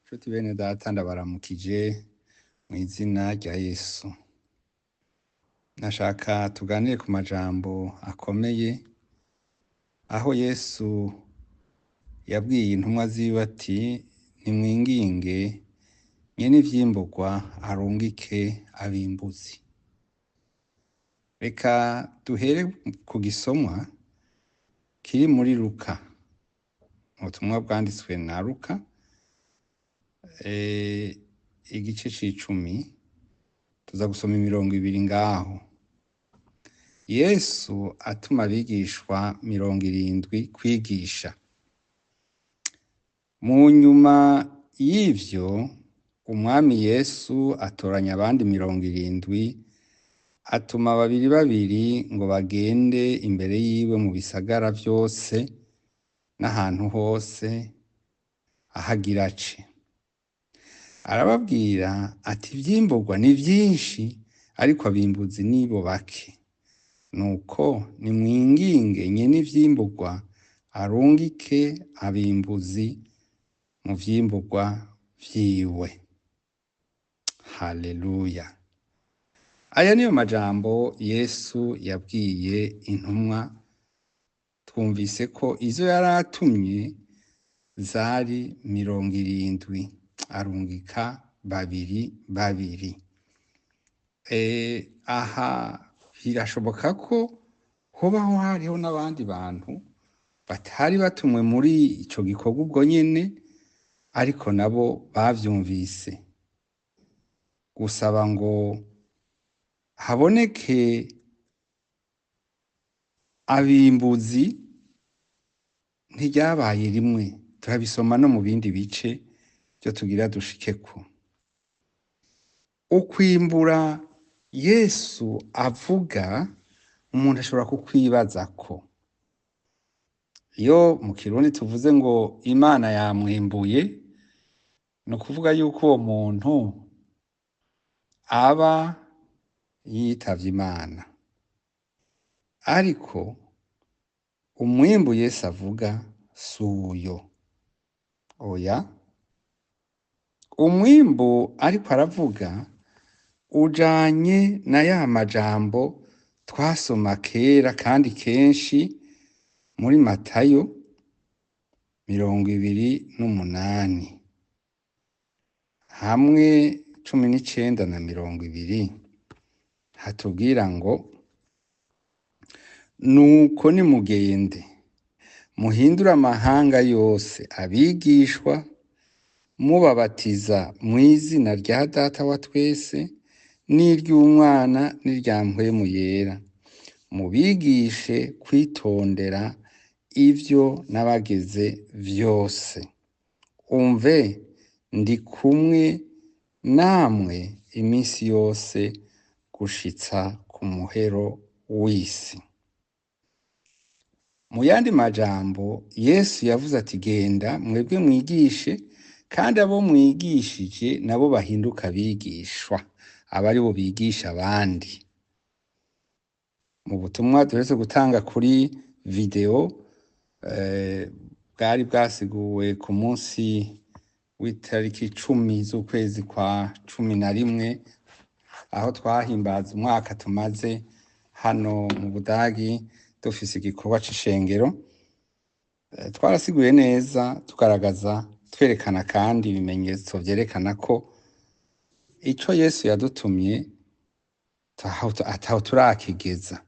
Nshuti bene data, ndabaramukije mw'izina rya Yesu. Nashaka tuganire ku majambo akomeye aho Yesu yabwiye intumwa ziwe ati: "Nimwinginge nyene ivyimburwa arungike abimbuzi." Reka duhere ku gisomwa kiri muri Luka, ubutumwa bwanditswe na Luka, igice c'icumi, tuza gusoma imirongo ibiri ngaho. Yesu atuma abigishwa 70 kwigisha. Mu nyuma y'ivyo, Umwami Yesu atoranya abandi 70, atuma babiri babiri ngo bagende imbere yiwe mu bisagara vyose n'ahantu hose ahagira ace. Arababwira ati: "Ivyimburwa ni vyinshi, ariko abimbuzi nibo bake. Nuko nimwinginge nyene ivyimburwa arungike abimbuzi mu vyimburwa vyiwe." Haleluya! Aya niyo majambo Yesu yabwiye intumwa. Twumvise ko izo yari atumye zari 70, arungika babiri babiri. Aha birashoboka ko hobaho hariho n'abandi bantu batari batumwe muri ico gikorwa ubwo nyene, ariko nabo bavyumvise. Gusaba ngo haboneke abimbuzi ntiryabaye rimwe, turabisoma no mu bindi bice vyo tugira dushikeko. Ukwimbura Yesu avuga, umuntu ashobora kukwibazako. Iyo mu Kirundi tuvuze ngo Imana yamwimbuye, ni ukuvuga yuko uwo muntu aba yitavye Imana. Ariko umwimbu Yesu avuga suyo. Oya, umwimbu ariko aravuga ujanye na ya majambo twasoma kera kandi kenshi muri Matayo 28 hamwe 19 na 20, hatubwira ngo: "Nuko nimugende muhindure amahanga yose abigishwa, mubabatiza mw'izina rya Data wa twese n'iry'Umwana n'irya Mpwemu Yera, mubigishe kwitondera ivyo nabageze vyose. Umve, ndi kumwe namwe iminsi yose gushitsa ku muhero w'isi." Mu yandi majambo, Yesu yavuze ati: "Genda mwebwe mwigishe, kandi abo mwigishije nabo bahinduka abigishwa, aba aribo bigisha abandi." Mu butumwa duherutse gutanga kuri video, bwari bwasiguwe ku munsi w'itariki 10 z'ukwezi kwa 11, aho twahimbaza umwaka tumaze hano mu Budagi dufise igikorwa c'ishengero, twarasiguye neza, tugaragaza, twerekana kandi ibimenyetso vyerekana ko ico Yesu yadutumye ataho turakigeza.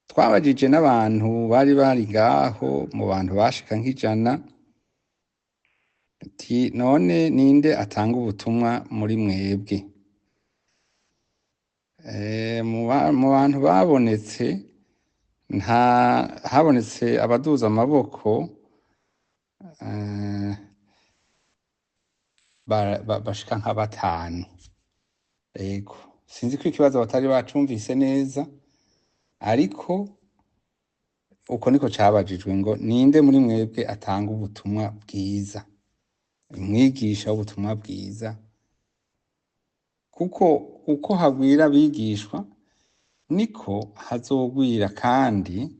Twabajije n'abantu bari bari ngaho, mu bantu bashika nk'100, ati: "None ninde atanga ubutumwa muri mwebwe?" Mu bantu babonetse, nta habonetse abaduza amaboko, bashika nka batanu. Ego, sinzi ko ikibazo batari bacumvise neza, ariko uko niko cabajijwe ngo: "Ninde muri mwebwe atanga ubutumwa bwiza, umwigisha w'ubutumwa bwiza?" Kuko uko hagwira abigishwa niko hazogwira kandi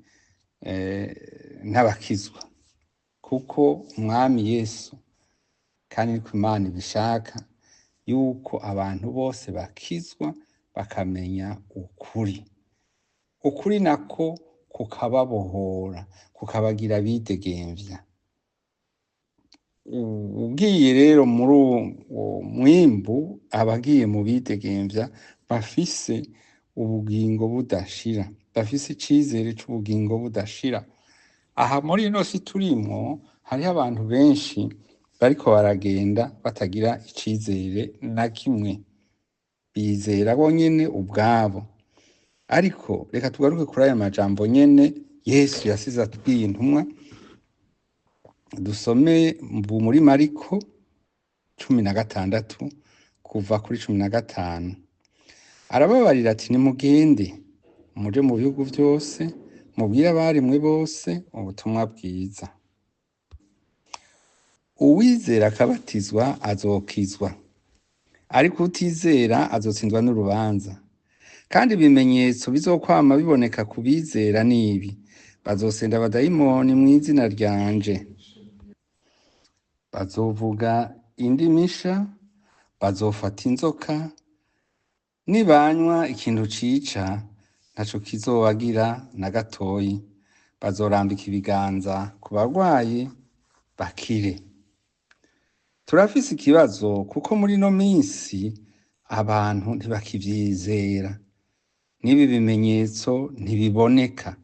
n'abakizwa, kuko Umwami Yesu Kandi niko Imana ibishaka, yuko abantu bose bakizwa bakamenya ukuri. Ukuri nako kukababohora, kukabagira abidegemvya. Ugiye rero muri uwo mwimbu, abagiye mu bidegemvya bafise ubugingo budashira, bafise icizere c'ubugingo budashira. Aha muri ino si turimwo, hariho abantu benshi bariko baragenda batagira icizere na kimwe, bizera bonyene ubwabo. Ariko reka tugaruke kuri aya majambo nyene Yesu yasize atubwiye intumwa. Dusome muri Mariko 16, kuva kuri 15. Arababarira ati: "Nimugende muje mu bihugu vyose, mubwire abaremwe bose ubutumwa bwiza. Uwizera akabatizwa azokizwa, ariko utizera azotsindwa n'urubanza. Kandi ibimenyetso bizokwama biboneka ku bizera nibi: bazosenda abadayimoni mw'izina ryanje, bazovuga indimi nsha, bazofata inzoka, nibanywa ikintu cica ntaco kizobagira na gatoyi, bazorambika ibiganza ku barwayi bakire." Turafise ikibazo, kuko muri ino minsi abantu ntibakivyizera, n'ibi bimenyetso ntibiboneka.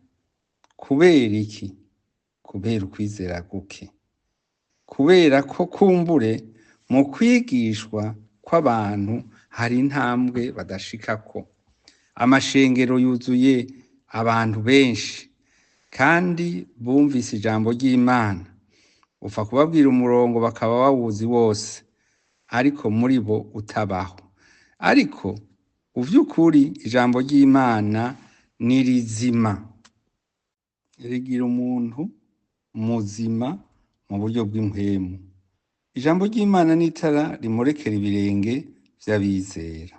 Kubera iki? Kubera ukwizera guke, kubera ko kumbure mu kwigishwa kw'abantu hari intambwe badashikako. Amashengero yuzuye abantu benshi kandi bumvise ijambo ry'Imana, upfa kubabwira umurongo bakaba bawuzi wose, ariko muri bo utabaho. Ariko uvy'ukuri ijambo ry'Imana ni rizima, rigira umuntu muzima mu buryo bw'impwemu. Ijambo ry'Imana n'itara rimurekera ibirenge vy'abizera.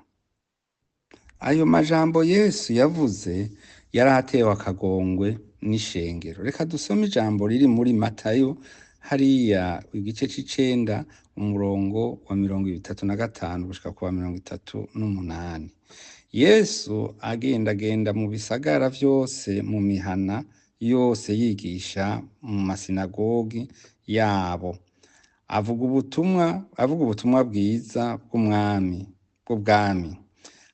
Ayo majambo Yesu yavuze yari atewe akagongwe n'ishengero. Reka dusome ijambo riri muri Matayo hariya, igice c'icenda, umurongo wa 35 gushika ku wa 38. Yesu agendagenda mu bisagara vyose, mu mihana yose, yigisha mu masinagogi yabo, avuga ubutumwa bwiza bw'ubwami,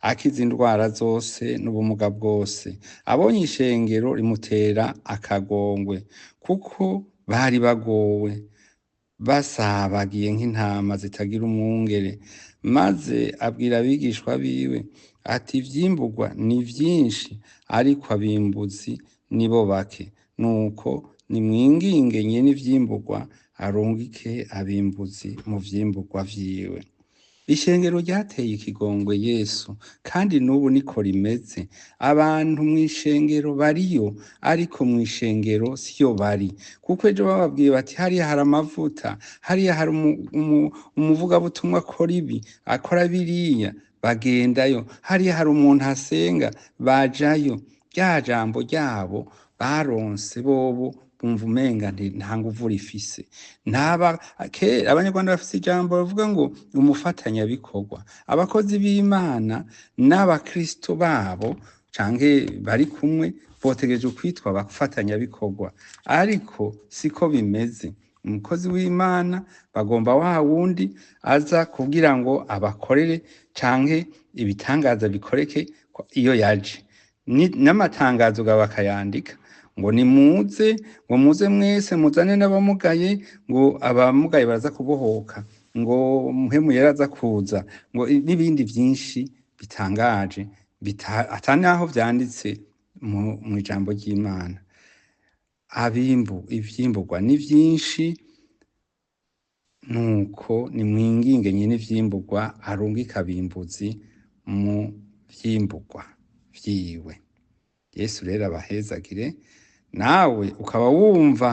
akiza indwara zose n'ubumuga bwose. Abonye ishengero rimutera akagongwe, kuko bari bagowe, basabagiye nk'intama zitagira umwungere. Maze abwira abigishwa biwe ati: "Ivyimburwa ni vyinshi, ariko abimbuzi nibo bake. Nuko nimwinginge nyene ivyimburwa arungike abimbuzi mu vyimburwa vyiwe." Ishengero ryateye ikigongwe Yesu, kandi n'ubu niko rimeze. Abantu mw'ishengero bariyo, ariko mw'ishengero siyo bari, kuko ejo bababwiye bati: "Hariya hari amavuta, hariya hari umuvugabutumwa akora ibi, akora biriya," bagendayo. Hariya hari umuntu asenga, bajayo. Rya jambo ryabo baronse bobo bumva umenga nta nguvu rifise. Ntaba kera Abanyarwanda bafise ijambo bavuga ngo umufatanyabikorwa. Abakozi b'Imana n'abakristo babo canke bari kumwe botegereje kwitwa abafatanyabikorwa, ariko siko bimeze. Umukozi w'Imana bagomba wa wundi aza kugira ngo abakorere canke ibitangaza bikoreke iyo yaje. N'amatangazo bakayandika ngo: "Nimuze," ngo: "muze mwese, muzane n'abamugaye," ngo: "abamugaye baraza kubohoka," ngo: "Mpwemu Yera aza kuza," ngo n'ibindi vyinshi bitangaje ata naho vyanditse mw'ijambo ry'Imana. Ivyimburwa ni vyinshi, nuko nimwinginge nyene ivyimburwa arungike abimbuzi mu vyimburwa vyiwe. Yesu rero abahezagire. Nawe ukaba wumva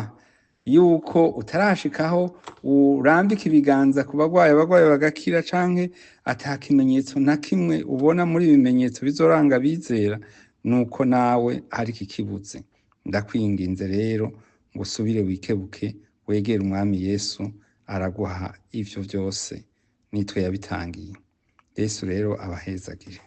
yuko utarashikaho urambika ibiganza ku bagwayi, abagwayi bagakira, canke ata kimenyetso na kimwe ubona muri ibimenyetso bizoranga abizera, nuko nawe hari ikikibuze. Ndakwinginze rero ngo usubire wikebuke, wegere Umwami Yesu. Araguha ivyo vyose, nitwe yabitangiye. Yesu rero abahezagire.